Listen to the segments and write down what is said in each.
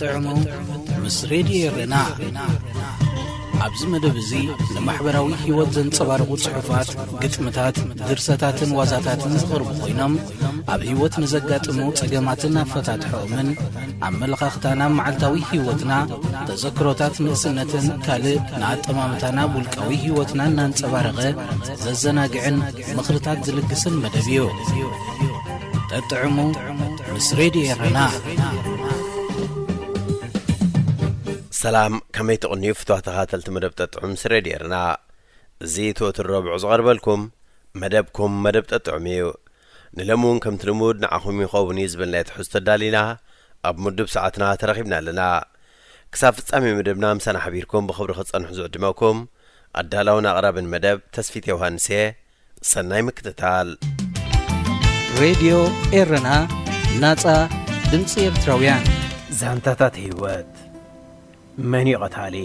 ጥዕሙ ምስ ሬድዮ ኤረና። ኣብዚ መደብ እዚ ንማሕበራዊ ህይወት ዘንጸባርቑ ጽሑፋት፣ ግጥምታት፣ ድርሰታትን ዋዛታትን ዝቐርቡ ኮይኖም፣ ኣብ ህይወት ንዘጋጥሙ ጸገማትን ኣፈታትሖኦምን፣ ኣመለኻኽታና፣ መዓልታዊ ህይወትና፣ ተዘክሮታት ንእስነትን ካልእ ንኣጠማምታና ውልቃዊ ህይወትና እናንጸባረቐ ዘዘናግዕን ምኽርታት ዝልግስን መደብ እዩ። ጠጥዕሙ ምስ ሬድዮ ኤረና። ሰላም፣ ከመይ ትቕንዩ ፍትዋ ተኻተልቲ መደብ ጠጥዑም ምስ ሬድዮ ኤረና? እዚ እቲ ወትሩ ረቡዕ ዝቐርበልኩም መደብኩም መደብ ጠጥዑም እዩ። ንሎሚ እውን ከምቲ ልሙድ ንዓኹም ይኸውን እዩ ዝበልናዮ ትሕዝቶ ኣዳሊና ኣብ ምዱብ ሰዓትና ተረኺብና ኣለና። ክሳብ ፍጻሜ መደብና ምሳና ሓቢርኩም ብኽብሪ ክጸንሑ ዝዕድመኩም ኣዳላውን ኣቕራብን መደብ ተስፊት ዮሃንስ እየ። ሰናይ ምክትታል። ሬድዮ ኤረና፣ ናጻ ድምጺ ኤርትራውያን። ዛንታታት ህይወት። መን እዩ ቀታሊ?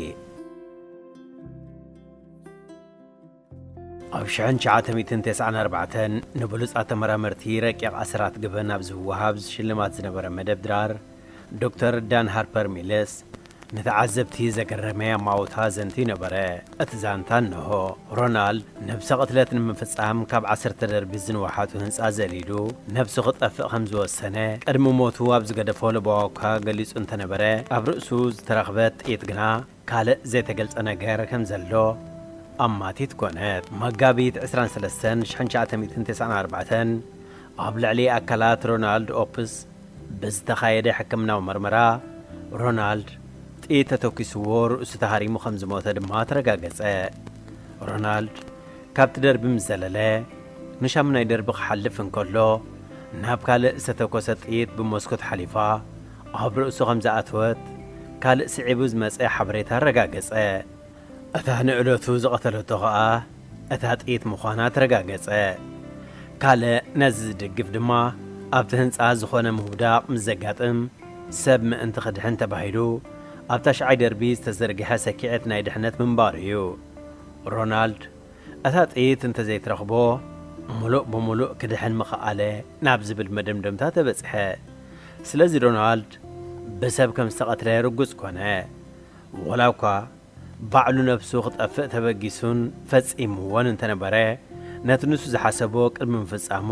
ኣብ ሽሕን ትሽዓተ ሚእትን ተስዓን ኣርባዕተን ንብሉጻት ተመራመርቲ ረቂቕ ኣሰራት ገበን ኣብ ዝወሃብ ሽልማት ዝነበረ መደብ ድራር፣ ዶክተር ዳን ሃርፐር ሚለስ፣ ንተዓዘብቲ ዘገረመ ኣማውታ ዘንትዩ ነበረ። እቲ ዛንታ እንሆ። ሮናልድ ነብሰ ቅትለት ንምፍጻም ካብ ዓሰርተ ደርቢ ዝንውሓቱ ህንጻ ዘሊሉ ነብሱ ክጠፍእ ከም ዝወሰነ፣ ቅድሚ ሞቱ ኣብ ዝገደፎ ለበዋ እኳ ገሊጹ እንተነበረ፣ ኣብ ርእሱ ዝተረኽበት ጥይት ግና ካልእ ዘይተገልጸ ነገር ከም ዘሎ ኣማቲት ኮነት። መጋቢት ዕስራን ሰለስተን ሽሕን ትሽዓተ ሚእትን ተስዓን ኣርባዕተን ኣብ ልዕሊ ኣካላት ሮናልድ ኦፕስ ብዝተኻየደ ሕክምናዊ መርመራ፣ ሮናልድ ጥይት ተተኲስዎ ርእሱ ተሃሪሙ ከም ዝሞተ ድማ ተረጋገጸ። ሮናልድ ካብቲ ደርቢ ምስ ዘለለ፣ ንሻሙናይ ደርቢ ክሓልፍ እንከሎ፣ ናብ ካልእ ዝተተኮሰ ጥይት ብመስኮት ሓሊፋ ኣብ ርእሱ ከም ዝኣተወት ካልእ ስዒቡ ዝመጸ ሓበሬታ ኣረጋገጸ። እታ ንእለቱ ዝቐተለቶ ኸኣ እታ ጥይት ምዃና ተረጋገጸ። ካልእ ነዚ ዝድግፍ ድማ፣ ኣብቲ ህንጻ ዝኾነ ምውዳቕ ምስ ዘጋጥም፣ ሰብ ምእንቲ ክድሕን ተባሂሉ ኣብ ታሽዓይ ደርቢ ዝተዘርግሐ ሰኪዐት ናይ ድሕነት ምንባሩ እዩ። ሮናልድ፣ እታ ጥይት እንተዘይትረኽቦ፣ ምሉእ ብምሉእ ክድሕን ምኸኣለ ናብ ዝብል መደምደምታ ተበጽሐ። ስለዚ ሮናልድ ብሰብ ከም ዝተቐትለ ርጉጽ ኮነ። ወላ እኳ ባዕሉ ነብሱ ክጠፍእ ተበጊሱን ፈጺምዎን እንተነበረ፣ ነቲ ንሱ ዝሓሰቦ ቅድሚ ምፍጻሙ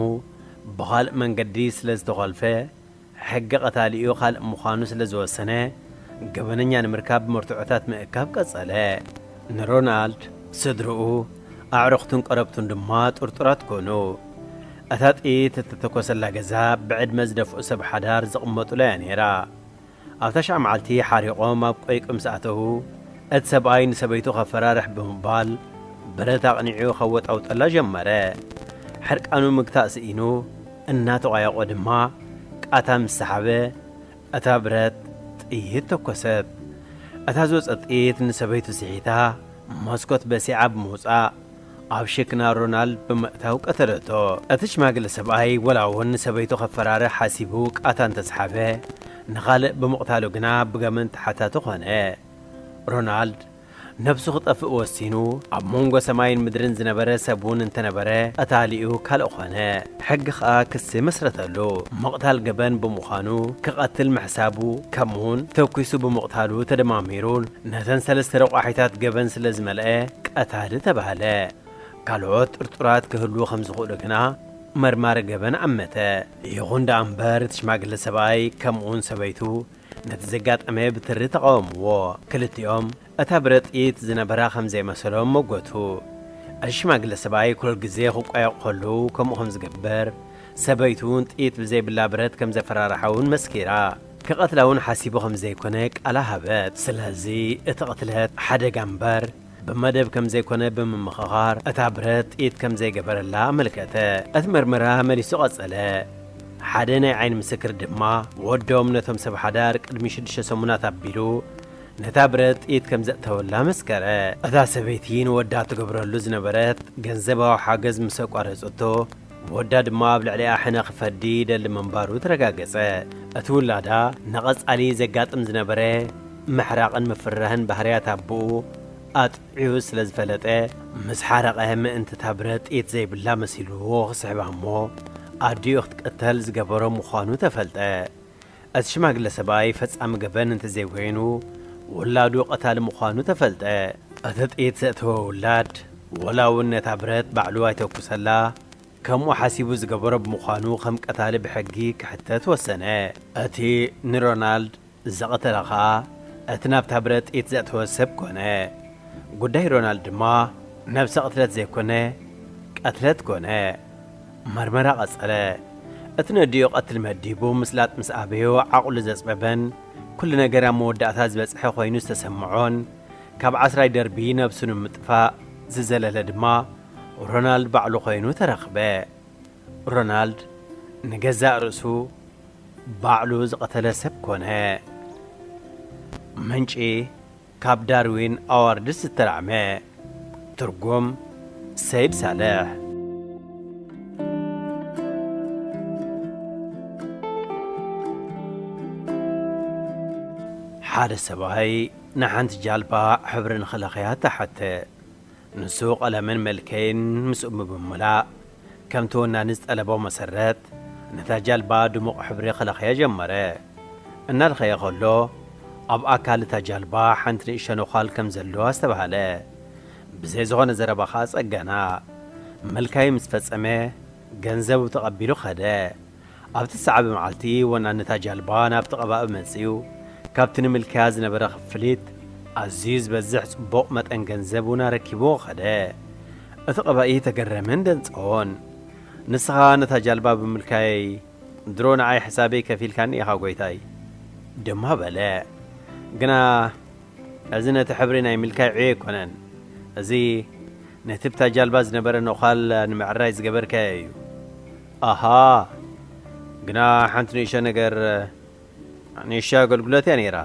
ብኻልእ መንገዲ ስለ ዝተኾልፈ፣ ሕጊ ቀታሊኡ ካልእ ምዃኑ ስለ ዝወሰነ፣ ገበነኛ ንምርካብ መርትዖታት ምእካብ ቀጸለ። ንሮናልድ፣ ስድርኡ፣ ኣዕሩኽቱን ቀረብቱን ድማ ጥርጡራት ኮኑ። እታ ጥይት እተተኮሰላ ገዛ ብዕድመ ዝደፍኡ ሰብ ሓዳር ዝቕመጡላ እያ ነይራ። ኣብ ታሽዓ መዓልቲ ሓሪቖም ኣብ ቆይቂ ምስ ኣተዉ፣ እቲ ሰብኣይ ንሰበይቱ ከፈራርሕ ብምባል ብረት ኣቕኒዑ ከወጣውጠላ ጀመረ። ሕርቃኑ ምግታእ ስኢኑ እናተቋየቖ ድማ ቃታ ምስ ሰሓበ፣ እታ ብረት ጥይት ተኮሰት። እታ ዝወጸት ጥይት ንሰበይቱ ስሒታ መስኮት በሲዓ ብምውጻእ፣ ኣብ ሽክና ሮናልድ ብምእታው ቀተለቶ። እቲ ሽማግለ ሰብኣይ ወላ እውን ንሰበይቱ ከፈራርሕ ሓሲቡ ቃታ እንተሰሓበ፣ ንኻልእ ብምቕታሉ ግና ብገመን ተሓታቲ ኾነ። ሮናልድ ነብሱ ክጠፍእ ወሲኑ፣ ኣብ መንጎ ሰማይን ምድርን ዝነበረ ሰብ እውን እንተነበረ፣ ቀታሊኡ ካልእ ኾነ። ሕጊ ኸኣ ክሲ መስረተሉ። ምቕታል ገበን ብምዃኑ፣ ክቐትል ምሕሳቡ፣ ከምኡውን ተኲሱ ብምቕታሉ ተደማሚሩ፣ ነተን ሰለስተ ረቋሒታት ገበን ስለ ዝመልአ፣ ቀታሊ ተባህለ። ካልኦት ጥርጡራት ክህልዉ ከም ዝኽእሉ ግና መርማሪ ገበን ኣመተ። ይኹን ደኣ እምበር፣ እቲ ሽማግለ ሰብኣይ ከምኡውን ሰበይቱ ነቲ ዘጋጠመ ብትሪ ተቓወምዎ። ክልቲኦም እታ ብረት ጥይት ዝነበራ ከም ዘይመሰሎም መጎቱ። እቲ ሽማግለ ሰብኣይ ኩሉ ግዜ ክቋየቕ ከሎ ከምኡ ከም ዝገብር፣ ሰበይቱ እውን ጥይት ብዘይብላ ብረት ከም ዘፈራርሓ እውን መስኪራ። ክቐትላ እውን ሓሲቡ ከም ዘይኮነ ቃላ ሃበት። ስለዚ እቲ ቅትለት ሓደጋ እምበር ብመደብ ከም ዘይኮነ ብምምኽኻር፣ እታ ብረት ጥይት ከም ዘይገበረላ ኣመልከተ። እቲ መርመራ መሊሱ ቀጸለ። ሓደ ናይ ዓይኒ ምስክር ድማ፣ ወዶም ነቶም ሰብ ሓዳር ቅድሚ ሽዱሽተ ሰሙናት ኣቢሉ ነታ ብረት ጥይት ከም ዘእተወላ መስከረ። እታ ሰበይቲ ንወዳ ትገብረሉ ዝነበረት ገንዘባዊ ሓገዝ ምስ ኣቋረጸቶ፣ ወዳ ድማ ኣብ ልዕሊኣ ሕነ ክፈዲ ይደሊ ምንባሩ ተረጋገጸ። እቲ ውላዳ ንቐጻሊ ዘጋጥም ዝነበረ ምሕራቕን ምፍርራህን ባህርያት ኣቦኡ ኣጥዕዩ ስለ ዝፈለጠ፣ ምስ ሓረቐ ምእንቲ እታ ብረት ጥይት ዘይብላ መሲልዎ ክስሕባ እሞ ኣዲኡ ክትቅተል ዝገበሮ ምዃኑ ተፈልጠ። እቲ ሽማግለ ሰብኣይ ፈጻሚ ገበን እንተዘይኮይኑ፣ ውላዱ ቀታሊ ምዃኑ ተፈልጠ። እቲ ጥይት ዘእተወ ውላድ፣ ወላ እውን ነታ ብረት ባዕሉ ኣይተኩሰላ፣ ከምኡ ሓሲቡ ዝገበሮ ብምዃኑ ከም ቀታሊ ብሕጊ ክሕተት ወሰነ። እቲ ንሮናልድ ዘቐተለ ኸኣ፣ እቲ ናብታ ብረት ጥይት ዘእተወ ሰብ ኮነ። ጉዳይ ሮናልድ ድማ ነብሰ ቅትለት ዘይኮነ፣ ቀትለት ኮነ። መርመራ ቀጸለ። እቲ ነዲኡ ቀትል መዲቡ ምስላጥ ምስ ኣበዮ ዓቕሉ ዘጽበበን፣ ኩሉ ነገር ኣብ መወዳእታ ዝበጽሐ ኮይኑ ዝተሰምዖን፣ ካብ ዓስራይ ደርቢ ነብሱ ንምጥፋእ ዝዘለለ ድማ ሮናልድ ባዕሉ ኮይኑ ተረኽበ። ሮናልድ ንገዛእ ርእሱ ባዕሉ ዝቐተለ ሰብ ኮነ። ምንጪ ካብ ዳርዊን ኣዋርድስ ዝተራዕመ። ትርጉም ሰይድ ሳልሕ። ሓደ ሰብኣይ ንሓንቲ ጃልባ ሕብሪ ንኽለኽያ ተሓተ። ንሱ ቀለምን መልከይን ምስኡ ብምምላእ፣ ከምቲ ወናኒ ዝጠለቦ መሰረት፣ ነታ ጃልባ ድሙቕ ሕብሪ ክለኽያ ጀመረ። እናለኸየ ከሎ፣ ኣብ ኣካል እታ ጃልባ ሓንቲ ንእሽቶ ነዃል ከም ዘሎ ኣስተብሃለ። ብዘይ ዝኾነ ዘረባ ኸኣ ጸገና። ምልካዩ ምስ ፈጸመ፣ ገንዘቡ ተቐቢሉ ኸደ። ኣብቲ ዝሰዓበ መዓልቲ፣ ወናኒ እታ ጃልባ ናብቲ ቀባኢ መጺኡ፣ ካብቲ ንምልካያ ዝነበረ ክፍሊት ኣዝዩ ዝበዝሕ ጽቡቕ መጠን ገንዘብ እውን ኣረኪብዎ ኸደ። እቲ ቀባኢ ተገረመን ደንጸዎን። "ንስኻ ነታ ጃልባ ብምልካየይ ድሮ ንዓይ ሕሳበይ ከፊልካኒ ኢኻ ጐይታይ" ድማ በለ። ግና እዚ ነቲ ሕብሪ ናይ ምልካይ ዕዮ ኣይኮነን። እዚ ነቲ ብታ ጃልባ ዝነበረ ነዃል ንምዕራይ ዝገበርካዮ እዩ። ኣሃ፣ ግና ሓንቲ ንእሽቶ ነገር፣ ንእሽቶ ኣገልግሎት እያ ነይራ።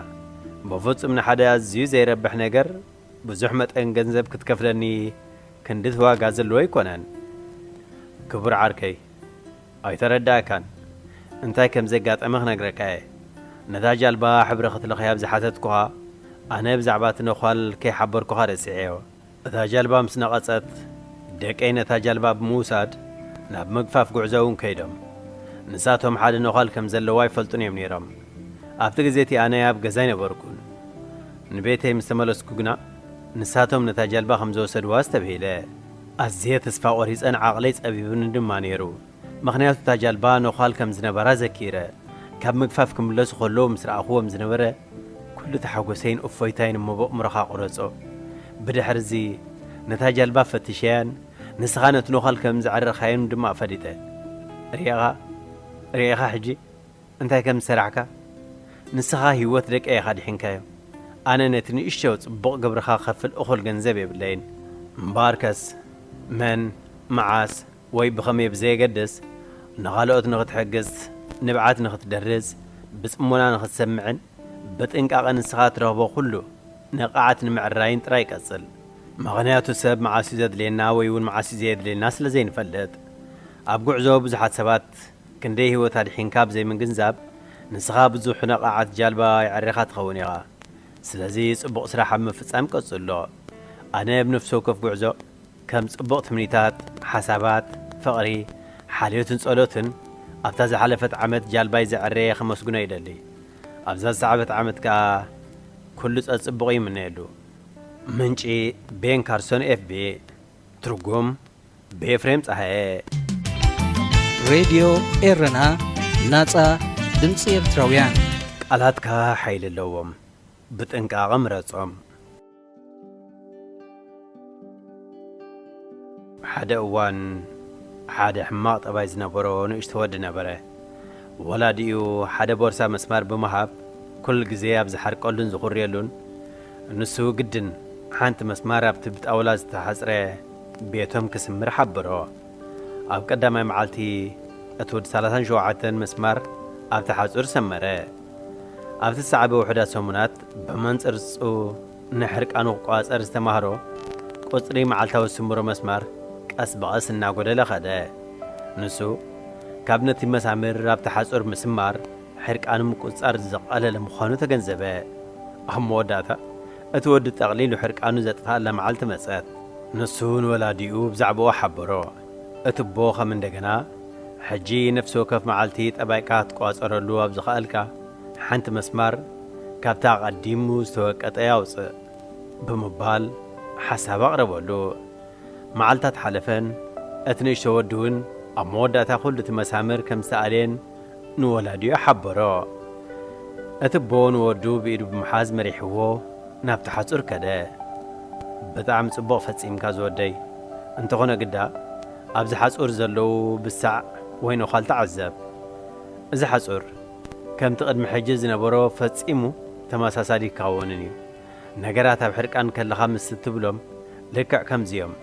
ብፍጹም ንሓደ ኣዝዩ ዘይረብሕ ነገር ብዙሕ መጠን ገንዘብ ክትከፍለኒ ክንድቲ ዋጋ ዘለዎ ኣይኮነን። ክቡር ዓርከይ፣ ኣይተረዳእካን። እንታይ ከም ዘጋጠመ ክነግረካ እየ። ነታ ጃልባ ሕብሪ ክትለኽያ ኣብ ዝሓተትኩኻ፣ ኣነ ብዛዕባ እቲ ነዃል ከይሓበርኩኻ ረሲዐዮ። እታ ጃልባ ምስ ነቐጸት፣ ደቀይ ነታ ጃልባ ብምውሳድ ናብ ምግፋፍ ጉዕዞ እውን ከይዶም። ንሳቶም ሓደ ነዃል ከም ዘለዋ ኣይፈልጡን እዮም ነይሮም። ኣብቲ ግዜ እቲ ኣነ ኣብ ገዛ ኣይነበርኩን። ንቤተይ ምስ ተመለስኩ ግና፣ ንሳቶም ነታ ጃልባ ከም ዝወሰድዋ ኣስተብሂለ። ኣዝየ ተስፋ ቖሪጸን ዓቕለይ ጸቢቡኒ ድማ ነይሩ። ምኽንያቱ እታ ጃልባ ነዃል ከም ዝነበራ ዘኪረ። ካብ ምግፋፍ ክምለሱ ከለዉ ምስ ረኣኽዎም ዝነበረ ኩሉ እቲ ሓጎሰይን እፎይታይን እሞ ብኣእምሮኻ ቁረጾ። ብድሕርዚ ነታ ጃልባ ፈቲሸያን ንስኻ ነቲ ነዃል ከም ዘዕረኻዮን ድማ ፈሊጠ። ርኢኻ? ርኢኻ ሕጂ እንታይ ከም ዝሰራሕካ? ንስኻ ህይወት ደቀይ ኢኻ ኣድሒንካዮ። ኣነ ነቲ ንእሽቶ ጽቡቕ ግብርኻ ክኸፍል እኹል ገንዘብ የብለይን። እምበኣርከስ መን፣ መዓስ፣ ወይ ብኸመይ ብዘየገድስ፣ ንኻልኦት ንኽትሕግዝ፣ ንብዓት ንኽትደርዝ፣ ብጽሞና ንኽትሰምዕን ብጥንቃቐ ንስኻ ትረኽቦ ኩሉ ንቕዓት ንምዕራይን ጥራይ ቀጽል። ምኽንያቱ ሰብ መዓስ እዩ ዘድልየና ወይ እውን መዓስ እዩ ዘየድልየና ስለ ዘይንፈልጥ። ኣብ ጉዕዞ ብዙሓት ሰባት ክንደይ ህይወት ኣድሒንካ ብዘይምግንዛብ፣ ንስኻ ብዙሕ ንቕዓት ጃልባ የዕሪኻ ትኸውን ኢኻ። ስለዚ ጽቡቕ ስራሕ ኣብ ምፍጻም ቀጽሎ። ኣነ ኣብ ነፍሲ ወከፍ ጉዕዞ ከም ጽቡቕ ትምኒታት፣ ሓሳባት፣ ፍቕሪ፣ ሓልዮትን ጸሎትን ኣብታ ዝሓለፈት ዓመት ጃልባይ ዘዐረየ ከመስግኖ ይደሊ። ኣብዛ ዝሰዓበት ዓመት ከኣ ኩሉ ጸጽቡቕ ይምነየሉ። ምንጪ ቤን ካርሶን ኤፍቢ። ትርጉም ብኤፍሬም ጸሃየ። ሬድዮ ኤረና፣ ናጻ ድምጺ ኤርትራውያን። ቃላትካ ሓይሊ ኣለዎም። ብጥንቃቐ ምረጾም። ሓደ እዋን ሓደ ሕማቕ ጠባይ ዝነበሮ ንእሽቶ ወዲ ነበረ። ወላዲኡ ሓደ ቦርሳ መስማር ብምሃብ ኩሉ ግዜ ኣብ ዝሓርቀሉን ዝኹርየሉን፣ ንሱ ግድን ሓንቲ መስማር ኣብቲ ብጣውላ ዝተሓጽረ ቤቶም ክስምር ሓበሮ። ኣብ ቀዳማይ መዓልቲ እቲ ወዲ ሰላሳን ሸውዓተን መስማር ኣብቲ ሓጹር ሰመረ። ኣብቲ ዝሰዓበ ውሑዳት ሰሙናት ብመንጽርጹ ንሕርቃኑ ክቋጸር ዝተማህሮ ቁጽሪ መዓልታዊ ዝስምሮ መስማር ቀስ ብቐስ እናጎደለ ኸደ። ንሱ ካብ ነቲ መሳምር ኣብቲ ሓጹር ምስማር ሕርቃኑ ምቁጽጻር ዝቐለለ ምዃኑ ተገንዘበ። ኣብ መወዳእታ እቲ ወዲ ጠቕሊሉ ሕርቃኑ ዘጥፍኣላ መዓልቲ መጸት። ንሱ ንወላዲኡ ብዛዕባኡ ሓበሮ። እቲ ኣቦ ከም እንደገና፣ "ሕጂ ነፍሲ ወከፍ መዓልቲ ጠባይካ ክትቋጸረሉ ኣብ ዝኸኣልካ፣ ሓንቲ መስማር ካብታ ኣቐዲሙ ዝተወቀጠ ያውፅእ ብምባል ሓሳብ ኣቕረበሉ። መዓልታት ሓለፈን እቲ ንእሽቶ ወዲ እውን ኣብ መወዳእታ ኩሉ እቲ መሳምር ከም ዝተኣልየን ንወላዲኡ ሓበሮ። እቲ ኣቦ ንወዱ ብኢዱ ብምሓዝ መሪሕዎ ናብቲ ሓጹር ከደ። "ብጣዕሚ ጽቡቕ ፈጺምካ ዝወደይ። እንተኾነ ግዳ ኣብዚ ሓጹር ዘለዉ ብሳዕ ወይ ነዃል ተዓዘብ። እዚ ሓጹር ከምቲ ቅድሚ ሕጂ ዝነበሮ ፈጺሙ ተመሳሳሊ ይካወንን እዩ። ነገራት ኣብ ሕርቃን ከለኻ ምስ እትብሎም ልክዕ ከምዚ እዮም።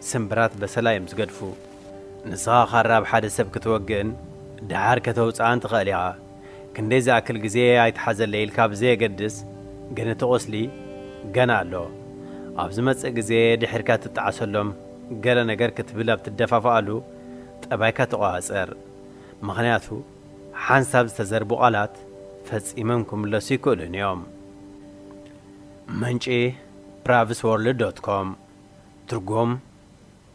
ስምብራት በሰላ እዮም ዝገድፉ። ንስኻ ካራ ኣብ ሓደ ሰብ ክትወግእን ደሓር ከተውጽኣን ትኽእል ኢኻ። ክንደይ ዝኣክል ግዜ ኣይትሓዘለይ ኢልካ ብዘየገድስ፣ ግን እቲ ቁስሊ ገና ኣሎ። ኣብ ዝመጽእ ግዜ ድሒርካ ትጠዓሰሎም ገለ ነገር ክትብል ኣብ ትደፋፍኣሉ፣ ጠባይካ ተቖጻጸር። ምኽንያቱ ሓንሳብ ዝተዘርቡ ቃላት ፈጺሞም ክምለሱ ኣይክእሉን እዮም። ምንጪ ፕራቭስ ወርልድ ዶት ኮም። ትርጉም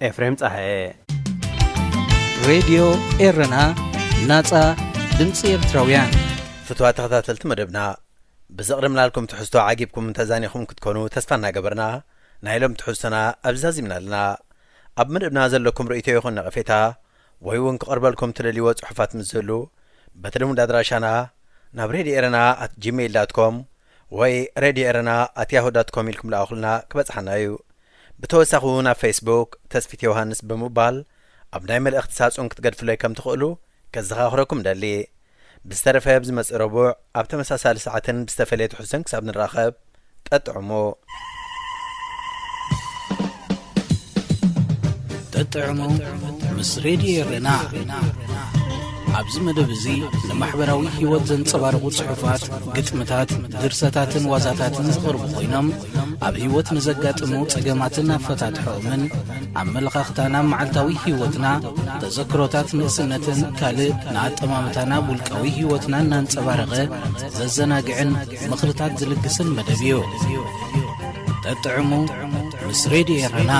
ኤፍሬም ጸሃየ። ሬድዮ ኤረና፣ ናጻ ድምጺ ኤርትራውያን። ፍትዋት ተኸታተልቲ መደብና፣ ብዘቕረብናልኩም ትሕዝቶ ዓጊብኩም ተዛኒኹም ክትኮኑ ተስፋ እናገበርና፣ ናይ ሎም ትሕዝቶና ኣብዚ ዛዚምና ኣለና። ኣብ መደብና ዘለኩም ርእይቶ ይኹን ነቐፌታ፣ ወይ እውን ክቐርበልኩም ትደልይዎ ጽሑፋት ምስ ዝህሉ፣ በቲ ልሙድ ኣድራሻና ናብ ሬድዮ ኤረና ኣት ጂሜይል ዳት ኮም ወይ ሬድዮ ኤረና ኣት ያሁ ዳት ኮም ኢልኩም ለኣኹልና፣ ክበጽሓና እዩ። ብተወሳኺ እውን ኣብ ፌስቡክ ተስፊት ዮሃንስ ብምባል ኣብ ናይ መልእኽቲ ሳጹን ክትገድፉለይ ከም ትኽእሉ ከዘኻኽረኩም ደሊ። ብዝተረፈ ኣብ ዝመጽእ ረቡዕ ኣብ ተመሳሳሊ ሰዓትን ብዝተፈለየ ትሕዝቶን ክሳብ ንራኸብ፣ ጠጥዕሙ። ጠጥዕሙ ምስ ሬድዮ ኤረና። ኣብዚ መደብ እዚ ንማሕበራዊ ህይወት ዘንጸባርቑ ጽሑፋት፣ ግጥምታት፣ ድርሰታትን ዋዛታትን ዝቐርቡ ኮይኖም፣ ኣብ ህይወት ንዘጋጥሙ ጸገማትን ኣፈታትሖኦምን፣ ኣመለኻኽታና ኣብ መዓልታዊ ህይወትና፣ ተዘክሮታት ንእስነትን ካልእ ንኣጠማምታና ኣብ ውልቃዊ ህይወትና እናንጸባረቐ ዘዘናግዕን ምኽርታት ዝልግስን መደብ እዩ። ጠጥዕሙ ምስ ሬድዮ ኤረና።